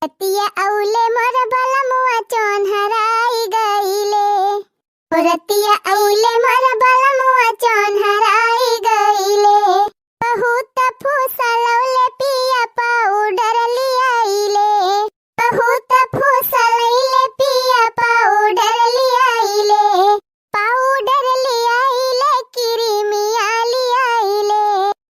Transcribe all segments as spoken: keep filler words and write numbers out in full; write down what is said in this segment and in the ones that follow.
रतिया अउले मोर बलमुआ चोन्हराई गइले। रतिया अउले मोर बलमुआ चोन्हराई गइले। बहुत फुसलौले पिया पाउडर लियाइले। बहुत फुसलैले पिया पाउडर लियाइले। पाउडर लियाइले, किरिमिया लियाइले।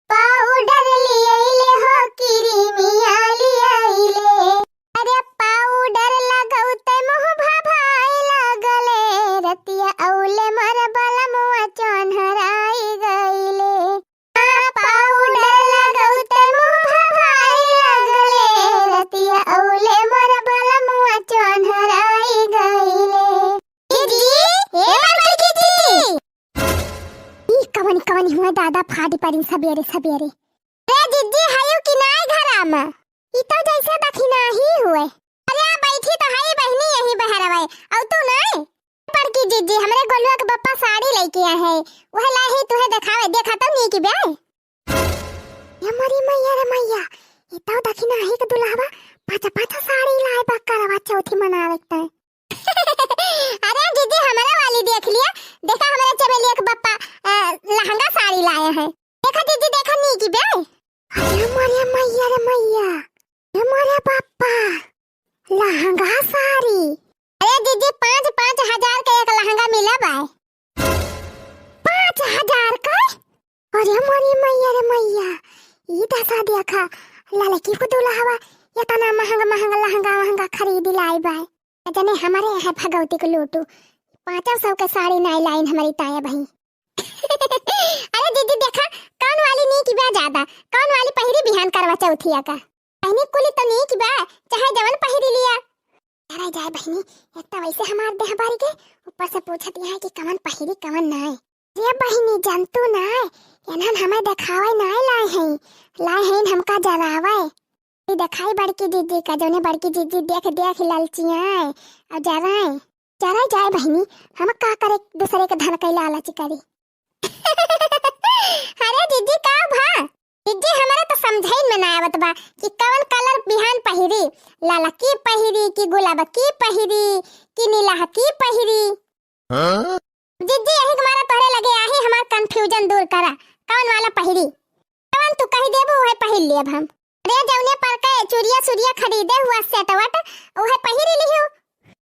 पाउडर लियाइले हो, किरिमिया लियाइले। अरे पाउडर लगौते मुँह भभाए लागले। रतिया अउले मोर बलमुआ चोन्हराई गइले। पाउडर लगौते मुँह भभाए लागले। रतिया अउले मोर बलमुआ चोन्हराई गइले। दीदी, ए बड़की दीदी। ई कवन कवन हुआ दादा फाड़ी परी सबेरे सबेरे। रे दीदी, हयो कि नाय घरा में? ई तो जैसे दखिनाही हुए। अरे आ बैठी तो हई बहिनी यही बहरवे। अउ तू नाय? बड़की जीजी, हमरे गोलुआ के बप्पा साड़ी लइके आए हैं, उहे लाए ही तुहे देखावे, देखा तो नीक बा। ए मोरी मैया रे मैया, ई तो दखिनाही के दुल्हवा पाँच पाँच साड़ी लाए बा करवा चौथी मनावे के। अरे जीजी, हमरे वाली देख लिया, देखा हमरे चमेलिया के बप्पा, अ, लहंगा साड़ी लाए हैं। देखा जीजी, देखा नीक बा। अरे मोरे मैया रे मैया, ए मोरे बप्पा, लहंगा साड़ी। अरे जीजी, पाँच, पाँच हजार के एक लहंगा मिला बा। पाँच हजार के? अरे मोरी मैया रे मैया, ई दशा देखा, ललकी को दुल्हवा इतना महंगा महंगा लहंगा वहंगा खरीद लाई बा। जने हमरे यहाँ भगवती को लूटू, पाँचों सौ के साड़ी नाई लाइन हमारी ताया बहिन। अरे दीदी देखा, कौन वाली नीक बा ज्यादा, कौन वाली पहिरी बिहान करवा चौथिया का? बहिनी कुली तो नीक बा, चाहे जवन पहिरी लिया। अरे जाए बहिनी, एक तो वैसे हमार देह बारी के, ऊपर से पूछत यहाँ कि कवन पहिरी कवन नाय। रे बहिनी, जनतू नाय, एनहन हमें देखावे नाय लाए हैं, लाए हैं हमका जरावे। ई देखाई बड़की जीजी का, जौने बड़की जीजी देख देख ललचियाए और जराए। जराए जाए बहिनी, हम का करे दूसरे के धन के लालच करी। अरे जीजी का भा? जीजी हमरा तो समझाई में ना आवत बा कि कवन कलर बिहान पहिरी, लालकी पहिरी कि गुलाबकी पहिरी कि नीलहकी पहिरी। हाँ? जीजी यही के मारा तोहरे लगे आही हमार confusion दूर करा, कवन वाला पहिरी? कवन तू कही देबू उहे पहिर लेब हम। अरे जौने पर के चूड़िया सुड़िया खरीदे हुआ set वट उहे पहिरी लिहू।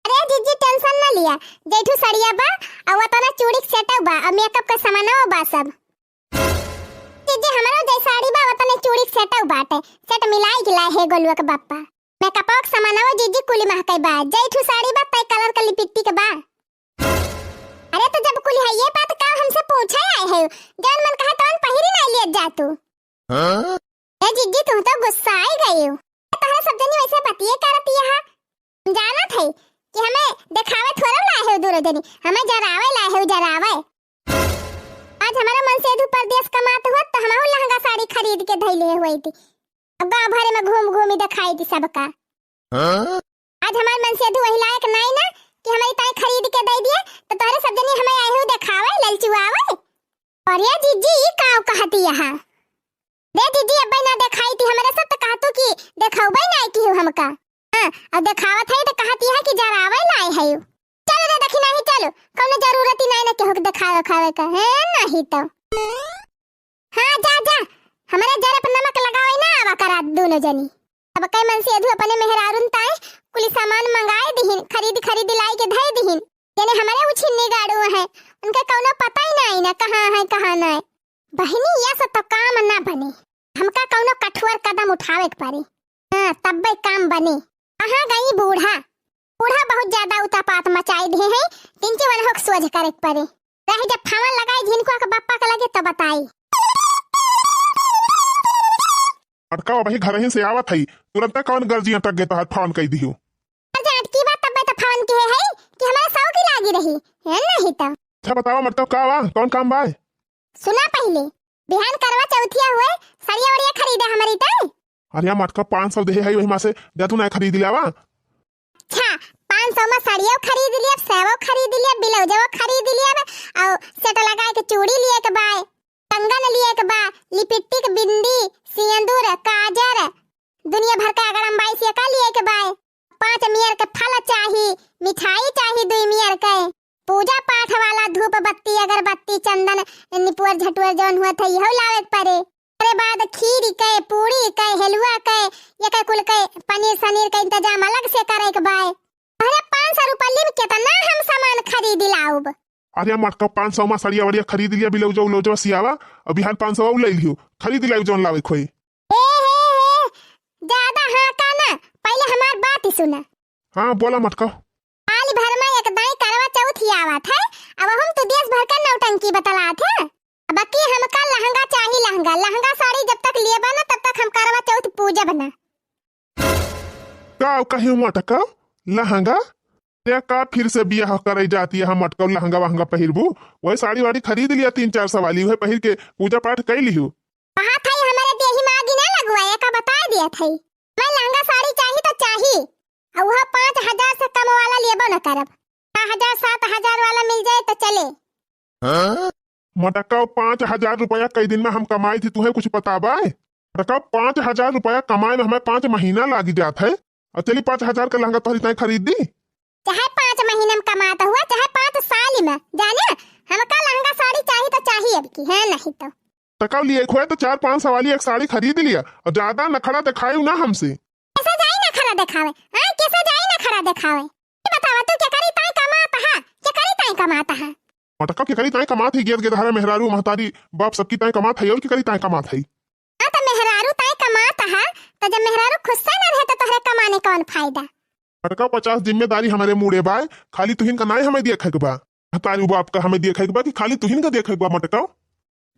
अरे जीजी tension ना लिया, जैठू सड़िया बा, अउ वतना चूड़ी के set बा, अउ makeup के सामानो बा सब। जीजी हमरो जै साड़ी बा, वतने चूड़ी के set बाटे, set मिलाई के लाए है गोलुआ के बप्पा। Makeup के सामानो जीजी कुली महकई बा, जैठू साड़ी बा, तै colour के lipstick बा। अरे तो जब कुली है ये बात का हमसे पूछे आए है, जौन मन कहा तौन पहिरी ना लिए जा तू। हाँ? ए जीजी, तू तो गुस्सा आई गई हो। तोहरा सब जनी वैसे बतिये करत यहाँ। हम जानत है कि हमें देखावे थोड़ा लाए हो दूरो जनी, हमें जरावे लाए हो, जरावे। आज हमारा मनसेधू परदेस कमात हुआ तो हमहू लहंगा साड़ी खरीद के धैले हुई थी। अब गाँव भरे में घूम घूमी देखाई थी सबका। हाँ? आज हमार मनसेधू वही लायक नाई ना कि हमारी ताई खरीद के दे दिए, तो तोहरे सब जनी हमें आए हो देखावे, ललचुआवे। अरे जीजी, ई काव कहती यहाँ? रे जीजी, अब्बे ना देखाई थी हमरे सब, तो कहतू कि देखौबे नाई की हमका। हाँ, अब देखावत है तो कहती है कि जरावे लाए है। चलो रे दखिनाही, चलो, कौनो जरूरत ही नाई ना केहू के देखावे खावे का, है नहीं तो। हाँ, जा, जा, हमरे जरे पर नमक लगावे ना आवा करा दोनों जनी। अब कई मनसेधू अपने मेहरारून ताई कुली सामान मंगाए दिहिन, खरीद, खरीद लाई के धई दिहिन। जने हमरे उछिन्नी गाड़ू हैं, उनके कौनो पता ही नाई ना कहाँ हैं, कहाँ नाई। बहिनी, यह सब तो काम ना बने, हमका कौनो कठोर कदम उठावे के पड़ी। हाँ, तब्बे काम बने। कहाँ गई बूढ़ा? बूढ़ा बहुत ज्यादा उतापात मचाई दिए हैं, तिनके वाला होक सोझ करे के पड़े। रह जब फोन लगाई झिनको के बप्पा के लगे तो बताई। अटका वही घर ही से आवत है, तुरंत कौन गर्जी अटक गए तो फोन कह दियो। अरे अटकी बात तब्बे तो फोन के है कि हमारे सौ की लागी रही, है नहीं तो। अच्छा बतावा मटका का बा, कौन काम बा? सुना पहिले, बिहान करवा चौथिया हुए, सड़िया वड़िया खरीदे हमारी तई। अरे यार, मटका पाँच सौ देहे है, वही मा से जा तू ना खरीद लावा। अच्छा, पाँच सौ मा सड़िया खरीद लिया, सेवो खरीद लिया, ब्लाउजो खरीद लिया, और सेट लगाए के चूड़ी लिए के बाय, कंगन लिए के बा, लिपस्टिक, बिंदी, सिंदूर, काजर, दुनिया भर का अगर हम बाई से का लिए के बाय। के फल चाही, मिठाई चाही दुई मेर के, पूजा पाठ वाला धूप बत्ती, अगरबत्ती, चंदन, निपुअर झटुअर जौन हुआ था, इहो लावे के परे। ओकरे बाद खीर के, पूरी के, हलुआ के, ये के कुल के पनीर सनीर के इंतजाम अलग से करे के बाय। अरे पाँच सौ रुपया में कितना हम सामान खरीद लाउब? अरे मटका, पाँच सौ मा सड़िया वड़िया खरीद लिया, ब्लाउज उलाउज सियावा, और बिहान पाँच सौ और ले लियो, खरीद लाइब जौन लावे खोई। ए हे हे, ज्यादा हाँ का ना, पहले हमार बात ही सुना। हाँ बोला मटका। साल भर में एक दाई करवा चौथ ही आवत है, अब हम तो देश भर का नौटंकी बतलात है। अब की हमका लहंगा चाही, लहंगा, लहंगा साड़ी जब तक लेबा ना तब तक हम करवा चौथ पूजब ना। का कही मटका, लहंगा? ते का फिर से बियाह करे जाती है मटका, लहंगा वहंगा पहिरबू? वही साड़ी वाड़ी खरीद लिया तीन चार सौ वाली, वही पहिर के पूजा पाठ कर लिहू। कहा था हमारे देही में आगी ना लगवाए, का बता दिया था। मैं लहंगा साड़ी चाही तो चाही, और वह पाँच हजार से कम वाला लेबो न करब। छह हजार, सात हजार वाला मिल जाए तो चले। हाँ? मटका, पाँच हजार रुपया कई दिन में हम कमाई थी, तुहे कुछ पता बा? मटका, पाँच हजार रुपया कमाए में हमें पाँच महीना लागी जात है, और चली पाँच हजार का लहंगा तोहरी ताई खरीद दी। चाहे पाँच महीना में कमात हुआ, चाहे पाँच साल में, जाने हमका लहंगा साड़ी चाही तो चाही अब की, है नहीं तो। टका लिए खोए तो चार पाँच सौ वाली एक साड़ी खरीद लिया, और ज्यादा नखड़ा दिखायू ना हमसे। कैसे जाई नखरा दिखावे? हाँ, कैसे जाई नखरा दिखावे? ये बतावा, तू क्या करी ताई कमात हा? क्या करी ताई कमात हा? मटका, के करी ताई कमात है, गेद गेदहरा मेहरारू महतारी बाप सबकी ताई कमात है, और के करी ताई कमात है? हाँ, तो मेहरारू ताई कमात हा, तो जब मेहरारू खुश से न रहे तो तोहरे कमाने कौन फायदा? मटका, पचास जिम्मेदारी हमारे मूड़े बाय, खाली तुहिन का नाई हमें देखे के बा, महतारी बाप का हमें देखे के बा कि खाली तुहिन का देखे के बा मटका?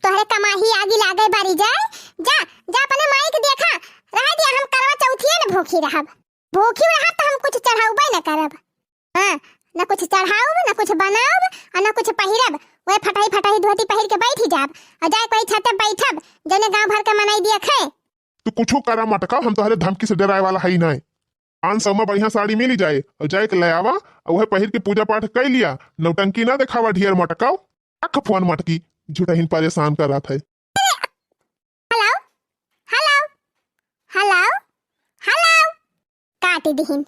तोहरे कमाही आगी लागे बारी जाए, जा, जा अपने माई के देखा, रह दिया, हम करवा चौथिए न भूखी रहब। भूखी रहब तो हम कुछ चढ़ाउबे न करब। हाँ, न कुछ चढ़ाउब, न कुछ बनाउब, और न कुछ पहिरब। वह फटही फटही धोती पहिर के बैठी जाब, और जाए कोई छते बैठब, जौने गाँव भर के मनई देखे। तू कुछो करा मटका, हम तोहरे धमकी से डराए वाला हई नाय। पाँच सौ में बढ़िया साड़ी मिली जाए, और जाए के ले आवा, और वह पहिर के पूजा पाठ कर लिया। नौटंकी ना दिखावा ढेर मटका। रख फोन मटकी, झूठहिन परेशान करत है। हेलो, हेलो, हेलो, हेलो। काट दिहिन।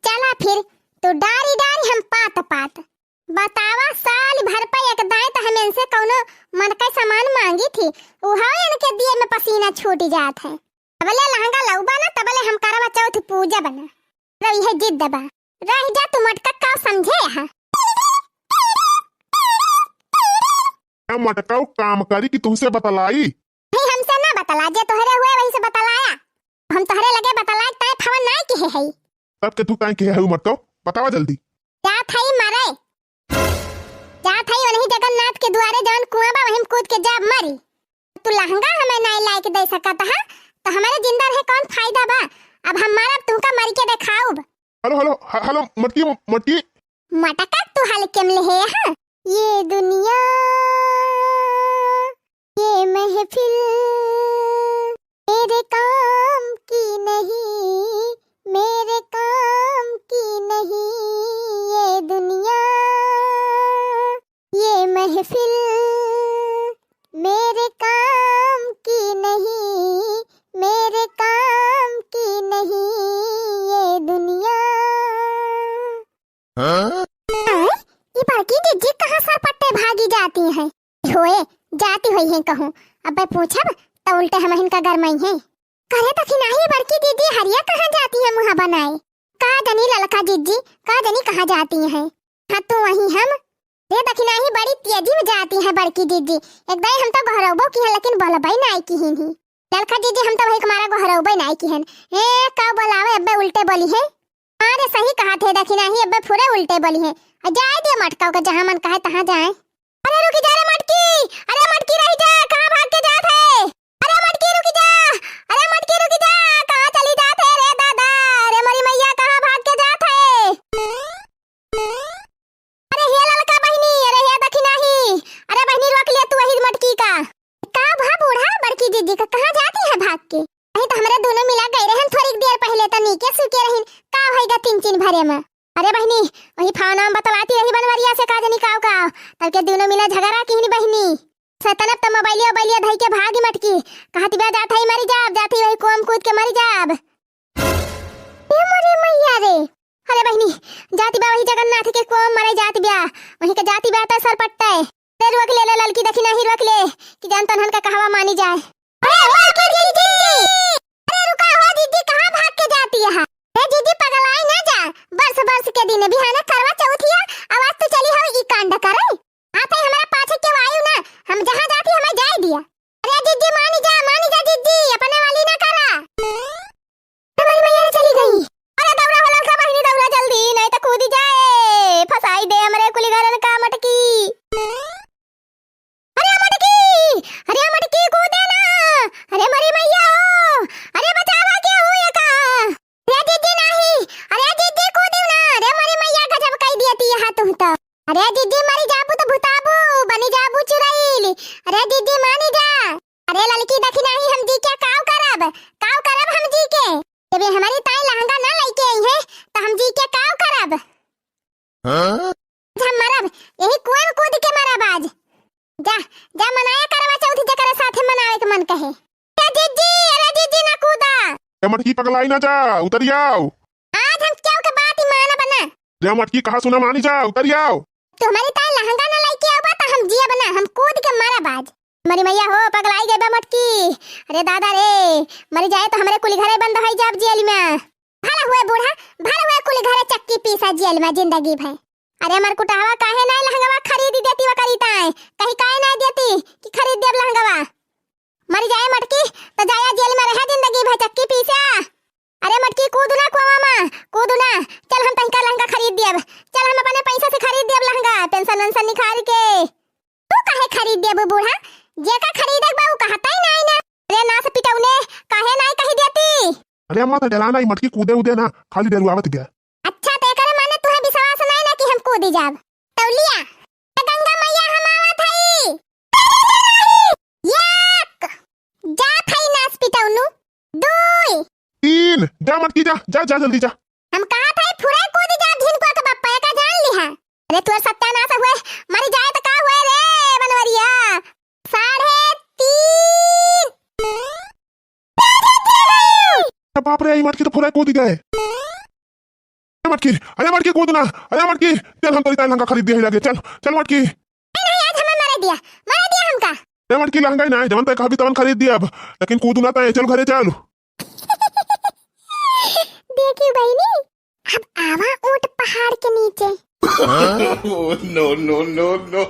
चला फिर, तू डारी डारी हम पात पात। बतावा, साल भर पे एक दाई तो हम इनसे कौनो मन का सामान मांगी थी, उहो इनके दिए में पसीना छूट जात है। तबले लहंगा लउबा ना, तबले हम करवा चौथ पूजब ना। रही है जिद बा। रह जा तू मटका, का समझे है? ए मटका, काम करी कि तुहसे बतलाई? नहीं, हमसे ना बतला, जे तोहरे हुए वही से बतलाया। हम तोहरे लगे बतलाए ताए फवन नाई किहे हई। तब के तू काहे किहे हऊ मटका? बतावा जल्दी। जात हई मरे। जात हई वही जगन्नाथ के दुआरे जवन कुआं बा वही में कूद के जाब मरी। तू लहंगा हमें नाई लाए के दे सकत हा, तो हमारे जिंदा रहे कौन फायदा बा? अब हम मरब तुमका मर के देखाउब। हेलो, हेलो, ह-, हेलो, मटकी, मटकी। मटका तू हल्के में लेहे, हाँ? ये दुनिया, ये महफिल मेरे काम की नहीं, मेरे काम की नहीं, ये दुनिया, ये महफिल मेरे काम की नहीं, मेरे काम की नहीं, ये दुनिया। हाँ? आय, ई बड़की जिज्जी कहाँ सरपट्टे भागी जाती हैं? होए, जाती होई हैं कहूँ। अबे पूछब, त उल्टे हमहिन का गरमई हैं। करे दखिनाही बड़की जिज्जी हरिया कहाँ जाती हैं मुँह बनाए? का जनी ललका जिज्जी, का जनी कहाँ जाती हैं? हाँ, तू वही हम। रे दखिनाही बड़ी तेजी में जाती हैं बड़की जिज्जी। एक दाई हम तो गोहरौबो की हैं, लेकिन बोलबई नाई किहिन ही। ललका जिज्जी हम तो वही तुम्हारा गोहरौबे नाई किहन। ए, का बोलावे, अब्बे उल्टे बोली है। हाँ रे, सही कहा थे दखिनाही, अब्बे फुरे उल्टे बोली है। आ जाए दे मटकाओ का, जहाँ मन कहे तहाँ जाए। अरे रुकी जा रे मटकी, अरे मटकी रही जा, कहाँ भाग के जात है? अरे मटकी रुकी जा, अरे मटकी रुकी जा, कहाँ चली जात है रे दादा? अरे मोरी मैया, कहाँ भाग के जात है? अरे हे ललका बहिनी, अरे हे दखिनाही, अरे बहिनी रोक लिया तू वही मटकी का। का भा बूढ़ा बड़की जिज्जी का, कहाँ जाती है भाग के? वही तो हमरे दोनों मिला गए रहन थोड़ी देर पहले, तो नीके सुके रहिन, का होइगा तीन चीन भरे में। अरे बहिनी, वही फावना में बतलाती रही बनवरिया से का जनी काव काव, तब के दोनों मिला झगड़ा किहिन बहिनी। सैतनब तो मोबाइलिया उबाइलिया धई के भागी मटकी, कहत बा जात है मरी जाब, जात है वही कुआं में कूद के मरी जाब। ए मोरे मैया रे, अरे बहिनी, जगन्नाथ के कुआँ मरे जात ब्या, वहीं के जाति ब्या त सर पट्टे। अरे रोक ले, ले ललकी दखिनाही रोक ले, कि जान तनहन का कहवा मानी जाए। अरे बड़की दीदी, अरे रुका हो दीदी, कहाँ भाग के जाती है? अरे दीदी पगलाई ना जा, बरस बरस के दिन बिहाने करवा चौथिया, आवाज तो चली हो ई कांड करे। आते हमरा पाछे के वायु ना, हम जहाँ जाती हमें जाए दिया। अरे दीदी मानी जा, मानी जा दीदी, अपने वाली ना करा। हमारी मैया चली गई। अरे दौड़ा हो ललका बहिनी, दौड़ा जल्दी, नहीं तो कूदी जाए, फंसाई दे हमरे कुली घरन का मटकी। अरे मटकी, अरे मटकी कूदे ना, अरे मरी मैया हो, अरे बचावा के हो ये का? अरे दीदी नाही, अरे दीदी कूदी ना, अरे मरी मैया गजब कई दिया ती यहाँ तुम तो। अरे दीदी मरी जाबू तो भुताबू, बनी जाबू चुरैल। अरे दीदी मानी जा। अरे ललकी दखिनाही हम जी के काव करब, काव करब हम जी के? जब ये हमारी ताई लहंगा ना लइके आई है, तो हम जी के काव करब? हाँ? हम मरब, यही कुआं में कूद के मरब आज। जा, जा मनाया करवा चौथ जकरे साथे मनावे के मन कहे। ए जीजी, अरे जीजी ना कूदा। ए मटकी पगलाई ना जा, उतरी आओ। आज हम क्यों के बात ही मानब ना। रे मटकी कहा सुना मानी जा, उतरी आओ। तू हमारी ताई लहंगा ना लइके आवा तो हम जियब ना, हम कूद के मरब आज। मरी मैया हो, पगलाई गई बा मटकी। अरे दादा रे, मरी जाए तो हमरे कुली घरे बंद होई जाब जेल में। भला हुए बूढ़ा, भला हुए कुली घरे चक्की पीसा जेल में जिंदगी भर। अरे मरकुटहवा काहे नाय लहंगवा खरीद देती वकरी ताए, कहीं काहे नाय देती कि खरीद देब लहंगवा। मरी जाए मटकी, तो जाया जेल में रहे जिंदगी भर चक्की पीसा। अरे मटकी कूद ना कुआं में, कूद ना। चल हम तनिका लहंगा खरीद देब, चल हम अपने पैसा से खरीद देब लहंगा, पेंशन वेंशन निकाल के। तू काहे खरीद देबू बूढ़ा? जेका खरीदे के बा उ कहता ही नाई ना। अरे नास पिटौने, काहे नाई कही देती? अरे अम्मा तो डरा नाई, मटकी कूदे उदे ना, खाली डरुआवत गया। अच्छा तो एकरे माने तुहे विश्वास नाई ना कि हम कूदी जाब। तौलिया, ए गंगा मैया हम आवत हई। एक, जात हई नास पिटौनू। दुई। तीन। जा मटकी जा, जा, जा जल्दी जा। हम कहा था फुरे कूद जा झिनकुआ के बप्पा का जान लिहा। अरे तोर सत्यानाश हुए, मरी जाए तो का हुए रे बनवरिया? साढ़े तीन। अरे बाप रे, ई मटकी तो फुरे कूद गए। अरे मटकी, अरे मटकी कूद ना, अरे मटकी, चल हम तोरी ताई लहंगा खरीद दिया ही लगे, चल, चल मटकी। ए नहीं, आज हमें मारे दिया, मारे दिया हमका। अरे मटकी लहंगा ही ना है, जवन तय कहबी तवन खरीद दिया अब, लेकिन कूद ना तय, चल घरे चल। देखी बहिनी, अब आवा ऊंट पहाड़ के नीचे। Oh, no, no, no, no।